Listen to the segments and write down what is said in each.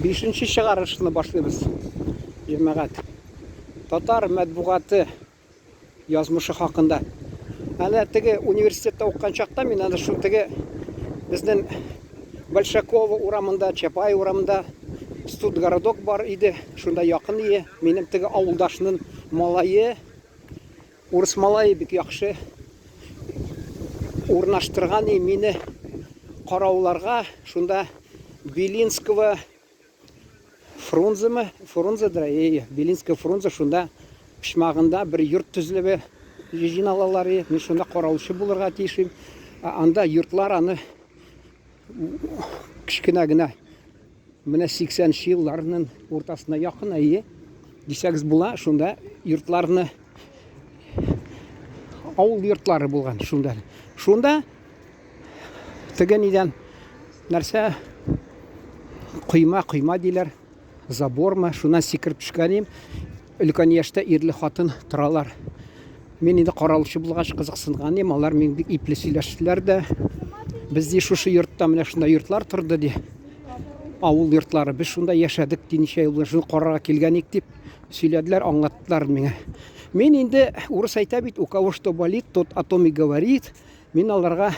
Бишенче чыгарышны башлыйбыз, җәмәгать. Татар матбугаты язмышы хакында. Әнә теге университетта укыган чакта мин аны шул теге безнең Большакова урамында, Чапай урамында студгородок бар иде. Шунда якын ие. Минем теге авылдашның малае, урыс малае бик яхшы урнаштырган и мине карауларга. Шунда Белинского Фрунземы? Фрунзедыр, әйе, Белинская Фрунзе шунда почмагында бер йорт төзелеп җыйналалар. Мин шунда караулчы булырга тиеш идем. Анда йортлар аны кечкенә генә менә 80 елларның уртасына якын, әйе, дисәгез була, шунда йортларны авыл йортлары булган шунда. Шунда Теге нидән нәрсә койма, койма диләр, забормы, шуннан сикереп төшкән идем. Өлкән яшьтә ирле хатын торалар. Мин инде каралучы булгач кызыксынган идем, алар мин бик ипле сөйләштеләр дә. Без ди шушы йортта менә шунда йортлар торды ди. Авыл йортлары. Без шунда яшәдек ди, ничә ел шуны карарга килгән идек дип сөйләделәр, аңлаттылар миңа. Мин инде урыс әйтә бит, у кого что болит, тот о том и говорит. Мин аларга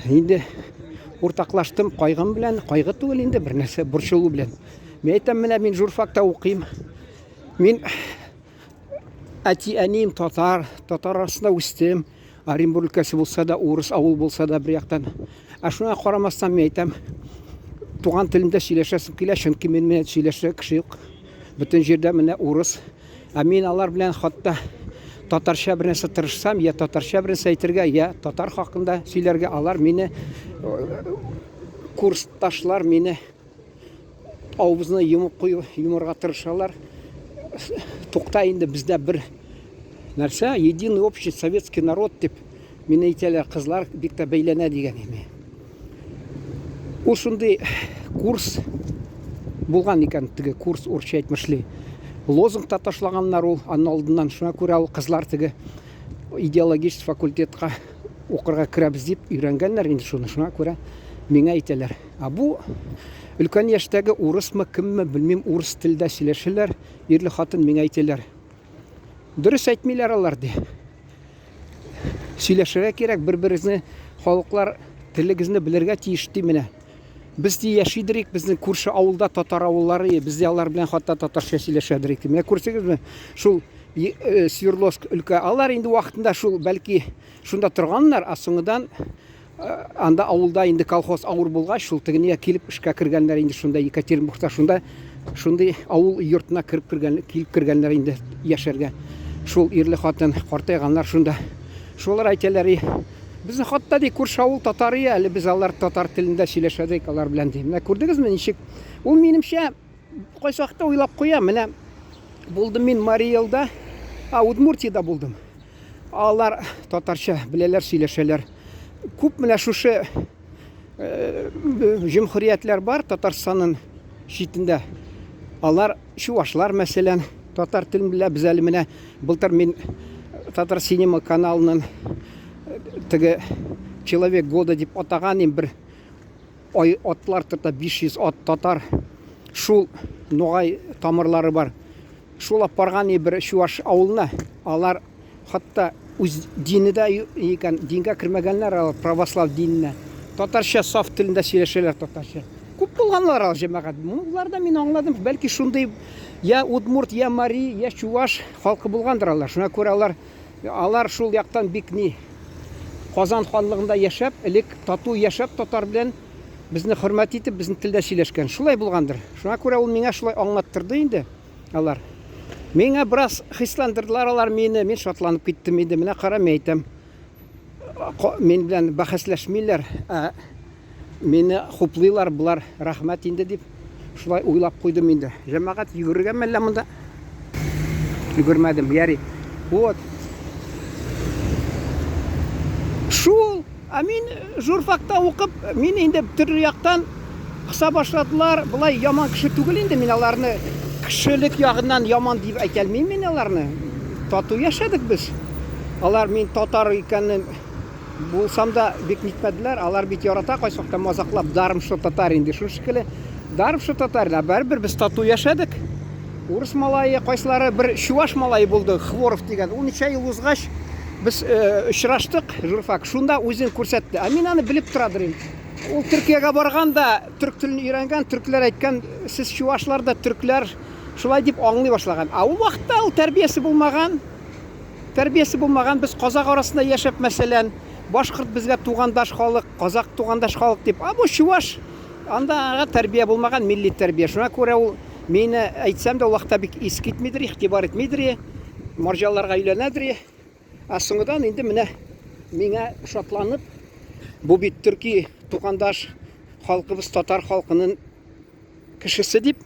инде уртаклаштым кайгым белән, кайгы түгел инде, бер нәрсә борчылу белән. Мин әйтәм, менә мин журфакта укыйм. Мин әти-әнием татар, татар арасында үстем. Оренбург өлкәсе булса да, урыс авыл булса да бер яктан. Ә шуңа карамастан мин әйтәм, туган телемдә сөйләшәсем килә, чөнки мин менә сөйләшә кеше юк. Бөтен җирдә менә урыс. Ә мин алар белән хатта татарча бер нәрсә тырышсам, я татарча бер нәрсә әйтергә, я татар хакында сөйләргә, алар мине э, курсташлар мине авызны йомып кую, йомырга тырышалар. Тукта инде бездә бер нәрсә, единый общий советский народ дип мине әйтәләр, кызлар бик тә бәйләнә дигән име. Ул шундый курс булган икән, теге курс урысча әйтмешли. Лозунг та ташлаганнар ул анын алдыннан. Шуңа күрә ул кызлар теге идеологический факультетка укырга керәбез дип өйрәнгәннәр инде шуны. Шуңа күрә миңа әйтәләр. Ә бу өлкән яшьтәге урысмы, кемме, белмим, урыс телдә сөйләшәләр. Ирле хатын миңа әйтәләр. Дөрес әйтмиләр алар ди. Сөйләшергә кирәк, бер-берегезне халыклар телегезне белергә тиеш ди менә. Без ди яшидерик, безнең күрше авылда татар авыллары, без ди алар белән хатта татарча сөйләшәдерик ди. Менә күрсәгезме, шул э, Свердловск өлкә, алар инде вакытында шул бәлки шунда торганнар, ә соңыдан Анда авылда инде колхоз авыр булгач, шул тегенә килеп эшкә кергәннәр инде шунда Екатеринбургта шунда шундый авыл йортына кереп кергән, килеп кергәннәр инде яшәргә. Шул ирле хатын картайганнар шунда. Шулар әйтәләр, и, безнең хатта ди күрше авыл татары әле без алар татар телендә сөйләшәдек алар белән ди. Менә күрдегезме ничек? Ул минемчә кайсы вакытта уйлап куям, менә булдым мин Марий Элда, а Удмуртиядә булдым. Алар татарча беләләр, сөйләшәләр. Күп менә шушы э, җөмһүриятләр бар Татарстанның читендә. Алар чувашлар, мәсәлән, татар телен белә. Без әле менә былтыр мин Татар синема каналының э, теге Человек года дип атаган им бер ай атлар тота 500 ат татар. Шул ногай тамырлары бар. Шул апарган бер чуваш авылына, алар хатта үз дине дә икән, дингә кермәгәннәр алар, православ диненә. Татарча саф телендә сөйләшәләр татарча. Күп булганнар ал җәмәгать. Болар да мин аңладым, бәлки шундый я удмурт, я мари, я чуваш халкы булгандыр алар. Шуңа күрә алар алар шул яктан бик ни Казан ханлыгында яшәп, элек тату яшәп татар белән безне хөрмәт итеп, безнең телдә сөйләшкән. Шулай булгандыр. Шуңа күрә ул миңа шулай аңлаттырды инде алар. Миңа бераз хисләндерделәр алар мине. Мин шатланып киттем инде. Менә кара, мин әйтәм. Мин белән бәхәсләшмиләр, ә мине хуплыйлар, болар рәхмәт инде дип шулай уйлап куйдым инде. Җәмәгать йөгерергә мәллә монда? Йөгермәдем, яри. Вот. Шул Ә мин журфакта укып, мин инде төрле яктан кыса башладылар. Болай яман кеше түгел инде, мин аларны кешелек ягыннан яман дип әйтә алмыйм мин аларны. Тату яшәдек без. Алар мин татар икәнен. Булсам да бик нитмәделәр. Алар бит ярата кайсы вакытта мазаклап, даром что татарин ди. Шул шикелле даром что татарин. Ә барыбер без тату яшәдек. Урыс малае, кайсылары бер чуваш малае булды, Хворов дигән. Ул ничә ел узгач без э, очраштык, журфак. Шунда үзен күрсәтте. Ә мин аны белеп торадыр инде. Ул Төркиягә барган да, төрк телен өйрәнгән, төркләр әйткән, сез чувашлар да төркләр, шулай дип аңлый башлаган. Ә ул вакытта ул тәрбиясе булмаган. Тәрбиясе булмаган, без казак арасында яшәп, мәсәлән, башкорт безгә тугандаш халык, казак тугандаш халык дип. А бу чуваш, анда аңа тәрбия булмаган, милли тәрбия. Шуңа күрә ул мине әйтсәм дә, ул вакытта бик ис китмидер, игътибар итмидер, марҗаларга өйләнәдер. Ә соңыдан инде менә миңа шатланып, бу бит төрки тугандаш халкыбыз татар халкының кешесе дип,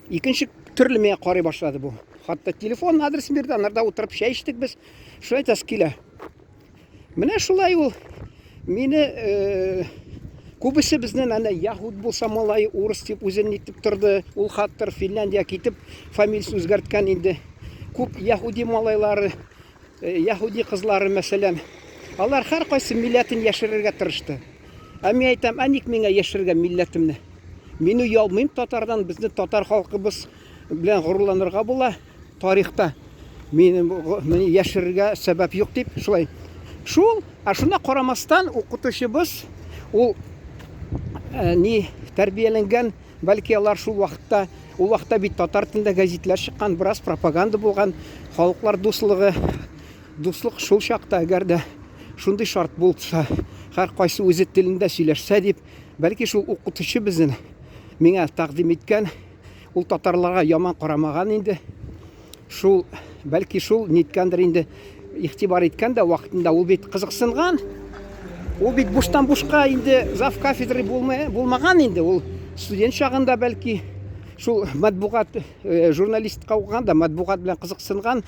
икенче төрле миңа карый башлады бу. Хатта телефон адресын бирде, анарда утырып чәй эчтек без. Шулай әйтәсе килә. Менә шулай ул мине э, күбесе безнең әнә яһүд булса малай урыс дип үзен нитеп торды. Ул хаттыр Финляндия китеп фамилиясен үзгәрткән инде. Күп яһүди малайлары Э, яһүди кызлары, мәсәлән, алар һәркайсы милләтен яшерергә тырышты. Ә мин әйтәм, ә ник миңа яшерергә милләтемне? Мин оялмыйм татардан, безнең татар халкыбыз белән горурланырга була тарихта. Минем мине яшерергә сәбәп юк дип, шулай. Шул, ә шуна карамастан укытучыбыз ул э, ни тәрбияләнгән. Бәлки алар шул вакытта, ул вакытта бит татар телендә гәзитләр чыккан, бераз пропаганда булган, халыклар дуслыгы, дуслык шул чакта, әгәр дә шундый шарт булса, һәркайсы үзе телендә сөйләшсә дип, бәлки шул укытучы безнең миңа тәкъдим иткән, ул татарларга яман карамаган инде. Шул, бәлки шул ниткәндер инде, игътибар иткән дә вакытында ул бит кызыксынган. Ул бит буштан бушка инде зав кафедры булмаган инде. Ул студент чагында бәлки шул матбугат э, журналистка укыган да матбугат белән кызыксынган,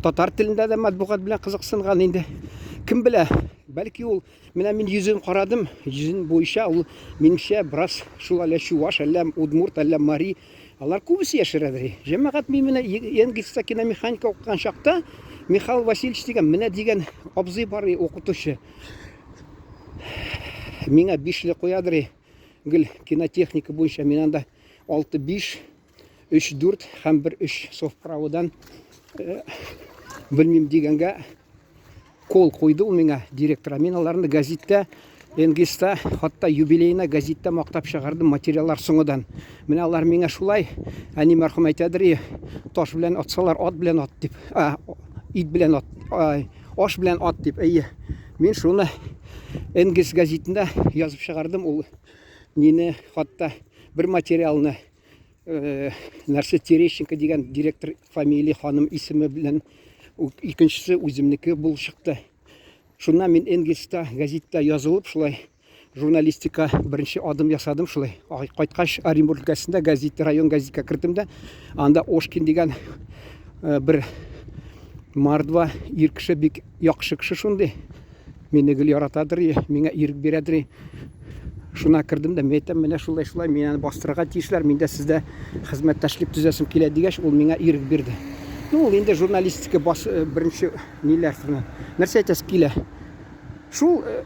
татар телендә дә матбугат белән кызыксынган инде. Кем белә, бәлки ул менә мин йөзен карадым, йөзен буенча ул минемчә бераз шул әллә чуваш, әллә удмурт, әллә мари. Алар күбесе яшерәдер. Җәмәгать мин менә Энгельста киномеханика укыган чакта Михаил Васильевич дигән менә дигән абзый бар укытучы. Миңа бишле куядыр. Гел кинотехника буенча мин анда 6-5, 3-4 һәм 1-3 совправодан э, белмим дигәнгә Кол куйды ул миңа, директор. Мин аларны газиттә, Энгельста, хатта юбилеена газиттә мактап чыгардым материаллар соңыдан. Менә алар миңа шулай, әни мәрхүм әйтәдер, таш белән атсалар, ат белән ат дип, а, ит белән ат, аш белән ат дип. Әйе. Мин шуны Энгельс газитендә язып чыгардым ул мине хатта бер материалны э, нәрсә Терещенко дигән директор фамилия ханым исеме белән икенчесе үземнеке булып чыкты. Шуннан мин Энгельста газетта язылып шулай журналистика беренче адым ясадым шулай. Кайткач Оренбург өлкәсендә газет, район газетка кердем дә, анда Ошкин дигән э, бер мордва ир кеше бик яхшы кеше шундый. Мине гел яратадыр, миңа ирек бирәдер. Шуна кердем дә, мин әйтәм, менә шулай шулай, мине аны бастырырга тиешләр, мин дә сездә хезмәттәшлек төзәсем килә дигәч, ул миңа ирек бирде. Ну, ул инде журналистика бас, э, беренче ниләр. Нәрсә әйтәсе килә? Шул э,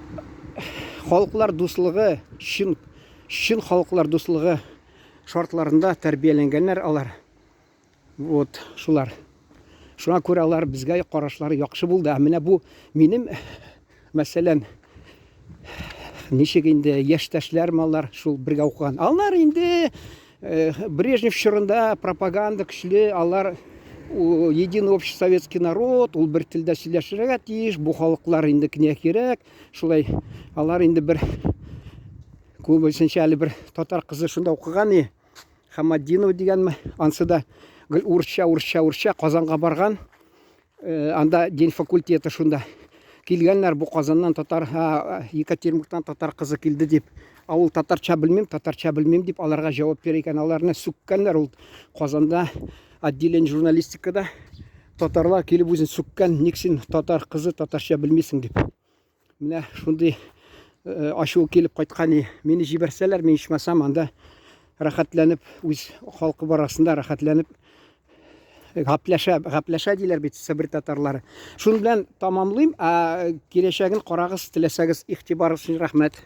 халыклар дуслыгы, чын, чын халыклар дуслыгы шартларында тәрбияләнгәннәр алар. Вот, шулар. Шуңа күрә алар безгә карашлары яхшы булды. Ә менә бу минем, мәсәлән, ничек инде яшьтәшләрме алар шул бергә укыган. Алар инде э, Брежнев чорында пропаганда көчле, алар единый общий советский народ, ул бер телдә сөйләшергә тиеш, бу халыклар инде кенә кирәк. Шулай алар инде бер күбесенчә әле бер татар кызы шунда укыган и. Хаматдинова дигәнме, ансы да гел урысча, урысча, урысча Казанга барган. Э, анда дин факультеты шунда. Килгәннәр бу Казаннан татар, Екатеринбургтан татар кызы килде дип. А ул татарча белмим, татарча белмим дип аларга җавап бирә икән. Аларны сүккәннәр ул Казанда отделение журналистикада татарлар килеп үзен сүккән, ник син татар кызы татарча белмисең дип. Менә шундый э, ачуы килеп кайткан. Мине җибәрсәләр, мин ичмасам анда рәхәтләнеп, үз халкы арасында рәхәтләнеп Гапләшә, гапләшә диләр бит Себер татарлары. Шуның белән тамамлыйм, ә киләчәген карагыз, теләсәгез, игътибарыгыз өчен рәхмәт.